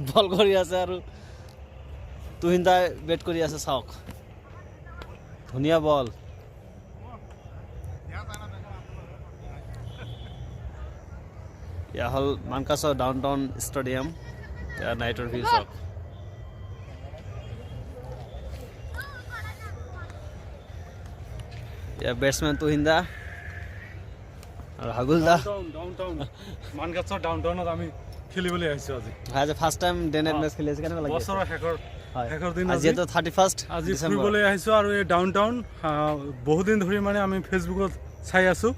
বল কৰি আছে আৰু তুহিন দাই বেট কৰি আছে। চাওক, ধুনীয়া বল। এয়া হ'ল মানকাচৰ ডাউন টাউন ষ্টেডিয়াম। এয়া নাইটৰ ভিউ চাওক। এয়া বেটছমেন তুহিন দা আৰু হাগুল দা। ডাউন টাউন, মানকাচৰ ডাউন টাউনত আমি খেলিবলৈ আহিছোঁ আজি। হয়, আজি first time day night match খেলি আছে, কেনেকুৱা লাগি আছে? বছৰৰ শেষৰ হয়। শেষৰ দিন। আজি যিহেতু 31 আজি ডিচেম্বৰ। ফুৰিবলৈ আহিছোঁ আৰু এই ডাউন টাউন বহুদিন ধৰি মানে আমি ফেচবুকত চাই আছোঁ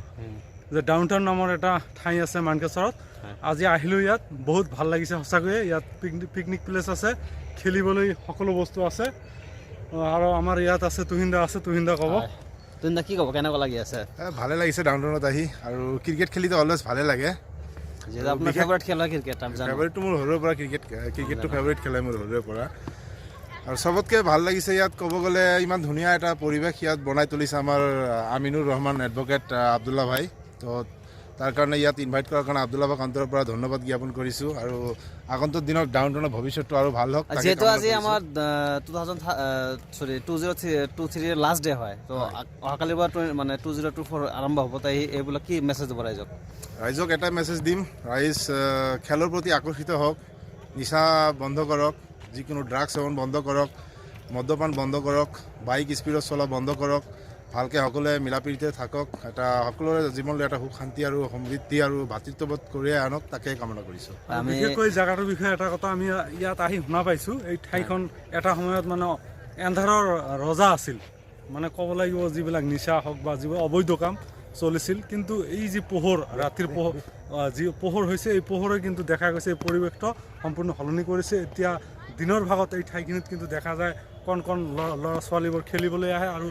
যে ডাউন টাউন নামৰ এটা ঠাই আছে মানকাচৰত। আজি আহিলোঁ ইয়াত, বহুত ভাল লাগিছে সঁচাকৈয়ে। ইয়াত পিকনিক প্লেচ আছে, খেলিবলৈ সকলো বস্তু আছে আৰু আমাৰ ইয়াত আছে তুহিন্দা আছে, তুহিন্দা ক'ব। হয়। তুহিন দা, কি ক'ব, কেনেকুৱা লাগি আছে? ভালে লাগিছে ডাউন টাউনত আহি আৰু ক্ৰিকেট খেলিতো অলৱেজ ভালে লাগে। যিহেতু আপোনাৰ ফেভাৰিট খেল হয় ক্ৰিকেট, আমি জানো। ফেভাৰিটটো মোৰ সৰুৰে পৰা ক্ৰিকেট, ক্ৰিকেটটো ফেভাৰিট খেলে মোৰ সৰুৰে পৰা। আৰু চবতকৈ ভাল লাগিছে ইয়াত ক'ব গ'লে ইমান ধুনীয়া এটা পৰিৱেশ ইয়াত বনাই তুলিছে আমাৰ আমিনুৰ ৰহমান এডভকেট আব্দুল্লা ভাই। তো তাৰ কাৰণে ইয়াত ইনভাইট কৰাৰ কাৰণে আব্দুল্লা ভাইক অন্তৰৰ পৰা ধন্যবাদ জ্ঞাপন কৰিছোঁ আৰু আগন্তুক দিনত ডাউন টাউনৰ ভৱিষ্যতটো আৰু ভাল হওক তাকে যিহেতু কামনা আজি কৰিছোঁ। আমাৰ 2000, sorry, 2023ৰ লাষ্ট ডে হয়, তো অহাকালিৰ পৰা মানে 2024 আৰম্ভ হ'ব। তাই এইবিলাক কি মেছেজ দিব ৰাইজক? ৰাইজক এটা মেছেজ দিম, ৰাইজ খেলৰ প্ৰতি আকৰ্ষিত হওক, নিচা বন্ধ কৰক, যিকোনো ড্ৰাগছ সেৱন বন্ধ কৰক, মদ্যপান বন্ধ কৰক, বাইক স্পীডত চলা বন্ধ কৰক, ভালকৈ সকলোৱে মিলা প্ৰীতিৰে থাকক, এটা সকলোৰে জীৱনলৈ এটা সুখ শান্তি আৰু সমৃদ্ধি আৰু ভাতৃত্ববোধ কঢ়িয়াই আনক, তাকে কামনা কৰিছোঁ। আমি বিশেষকৈ জেগাটোৰ বিষয়ে এটা কথা আমি ইয়াত আহি শুনা পাইছোঁ, এই ঠাইখন এটা সময়ত মানে এন্ধাৰৰ ৰজা আছিল, মানে ক'ব লাগিব যিবিলাক নিচা হওক বা যিবোৰ অবৈধ কাম চলিছিল। কিন্তু এই যি পোহৰ, ৰাতিৰ পোহৰ, যি পোহৰ হৈছে, এই পোহৰে কিন্তু দেখা গৈছে এই পৰিৱেশটো সম্পূৰ্ণ সলনি কৰিছে। এতিয়া দিনৰ ভাগত এই ঠাইখিনিত কিন্তু দেখা যায় কণ কণ ল'ৰা ছোৱালীবোৰ খেলিবলৈ আহে আৰু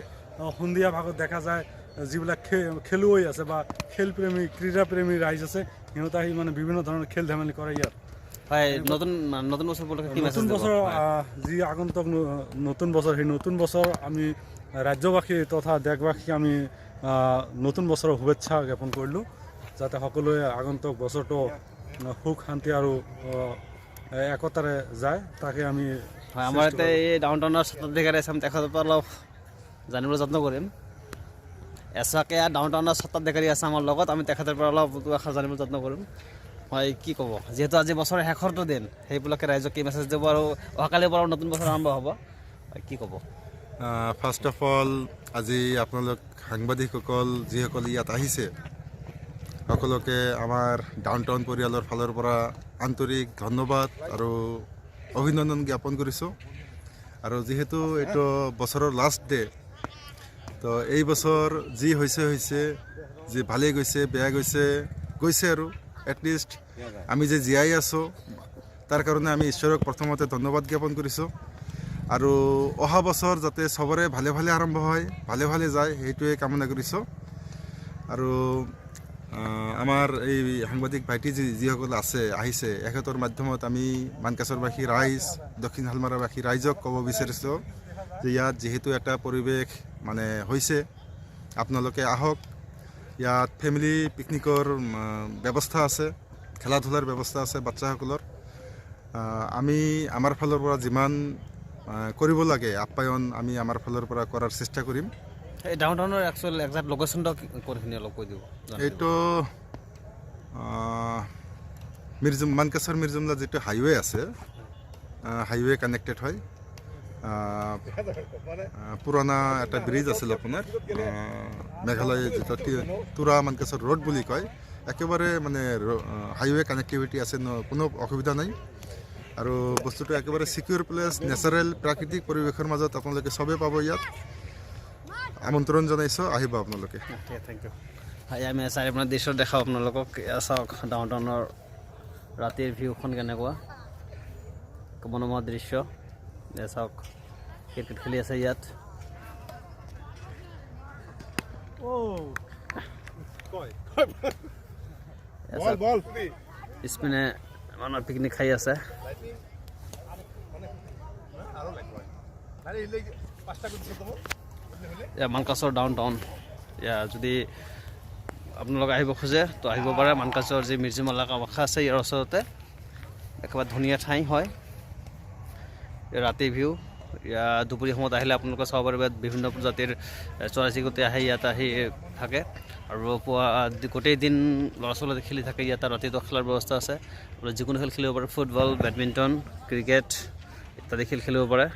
সন্ধিয়া ভাগত দেখা যায় যিবিলাক খেলুৱৈ আছে বা খেলপ্ৰেমী, ক্ৰীড়াপ্ৰেমী ৰাইজ আছে, সিহঁত আহি মানে বিভিন্ন ধৰণৰ খেল ধেমালি কৰে ইয়াত। হয়, নতুন নতুন বছৰ উপলক্ষে কি মেছেজ নতুন দিব? বছৰ, যি আগন্তুক নতুন বছৰ, সেই নতুন বছৰ আমি ৰাজ্যবাসী তথা দেশবাসী আমি নতুন বছৰৰ শুভেচ্ছা জ্ঞাপন কৰিলোঁ, যাতে সকলোৱে আগন্তুক বছৰটো সুখ শান্তি আৰু একতাৰে যায়, তাকে আমি হয়, আমাৰ ইয়াতে এই ডাউন টাউনৰ স্বত্বাধিকাৰী আছে, আমি তেখেতৰ পৰা অলপ জানিবলৈ যত্ন কৰিম। এচাকে ডাউন টাউনৰ স্বত্বাধিকাৰী আছে আমাৰ লগত, আমি তেখেতৰ পৰা অলপ দুআষাৰ জানিবলৈ যত্ন কৰিম। হয়, কি ক'ব, যিহেতু আজি বছৰৰ শেষৰটো দিন, সেই উপলক্ষে ৰাইজক কি মেছেজ দিব আৰু অহাকালিৰ পৰা নতুন বছৰ আৰম্ভ হ'ব, হয়, কি ক'ব? ফাৰ্ষ্ট অফ অল, আজি আপোনালোক সাংবাদিকসকল যিসকল ইয়াত আহিছে, সকলোকে আমাৰ ডাউন টাউন পৰিয়ালৰ ফালৰ পৰা আন্তৰিক ধন্যবাদ আৰু অভিনন্দন জ্ঞাপন কৰিছোঁ। আৰু যিহেতু এইটো বছৰৰ লাষ্ট ডে, তো এই বছৰ যি হৈছে হৈছে, যি ভালেই গৈছে, বেয়া গৈছে গৈছে, আৰু এটলিষ্ট আমি যে জীয়াই আছোঁ তাৰ কাৰণে আমি ঈশ্বৰক প্ৰথমতে ধন্যবাদ জ্ঞাপন কৰিছোঁ। আৰু অহা বছৰ যাতে চবৰে ভালে ভালে আৰম্ভ হয়, ভালে ভালে যায়, সেইটোৱে কামনা কৰিছোঁ। আৰু আমাৰ এই সাংবাদিক ভাইটি যিসকল আছে, আহিছে, এখেতৰ মাধ্যমত আমি মানকাচৰবাসী ৰাইজ, দক্ষিণ শালমাৰাবাসী ৰাইজক ক'ব বিচাৰিছোঁ যে ইয়াত যিহেতু এটা পৰিৱেশ মানে হৈছে, আপোনালোকে আহক। ইয়াত ফেমিলি পিকনিকৰ ব্যৱস্থা আছে, খেলা ধূলাৰ ব্যৱস্থা আছে বাচ্চাসকলৰ। আমি আমাৰ ফালৰ পৰা যিমান কৰিব লাগে আপ্যায়ন, আমি আমাৰ ফালৰ পৰা কৰাৰ চেষ্টা কৰিম। এই ডাউন টাউনৰ একচুৱেল একজাক্ট লোকেশ্যনটো ক'তখিনি অলপ কৈ দিব, জনাই দিব। এইটো মানকাচৰ মিৰ্জুমলা যিটো হাইৱে আছে, হাইৱে কানেক্টেড হয়। পুৰণা এটা ব্ৰিজ আছিল আপোনাৰ, মেঘালয় যিটো তুৰা মানকাচৰ ৰোড বুলি কয়, একেবাৰে মানে হাইৱে কানেক্টিভিটি আছে, কোনো অসুবিধা নাই। আৰু বস্তুটো একেবাৰে ছিকিউৰ প্লেচ, নেচাৰেল প্ৰাকৃতিক পৰিৱেশৰ মাজত আপোনালোকে চবেই পাব। ইয়াত আমন্ত্ৰণ জনাইছোঁ, আহিব আপোনালোকে। ঠিক, thank U. হয়, আমি চাৰিওপিনৰ দৃশ্য দেখাওঁ আপোনালোকক। এয়া চাওক ডাউন টাউনৰ ৰাতিৰ ভিউখন কেনেকুৱা মনোমোহা দৃশ্য। এয়া চাওক, ক্ৰিকেট খেলি আছে ইয়াত। এয়া চাওক, পিছপিনে মানুহ পিকনিক খাই আছে। এয়া মানকাচৰ ডাউন টাউন। এয়া যদি আপোনালোকে আহিব খোজে তো আহিব পাৰে, মানকাচৰ যি মিৰ্জুমলা কামাখ্যা আছে ইয়াৰ ওচৰতে। একেবাৰে ধুনীয়া ঠাই হয়। ৰাতি ভিউ। ইয়াত দুপৰীয়া সময়ত আহিলে আপোনালোকে চাব পাৰিব, ইয়াত বিভিন্ন প্ৰজাতিৰ চৰাই চিৰিকটি আহে, ইয়াত আহি থাকে। আৰু পুৱা গোটেই দিন ল'ৰা ছোৱালী খেলি থাকে ইয়াত। ৰাতিটো খেলাৰ ব্যৱস্থা আছে আৰু যিকোনো খেল খেলিব পাৰে, ফুটবল, বেডমিণ্টন, ক্ৰিকেট ইত্যাদি খেল খেলিব পাৰে।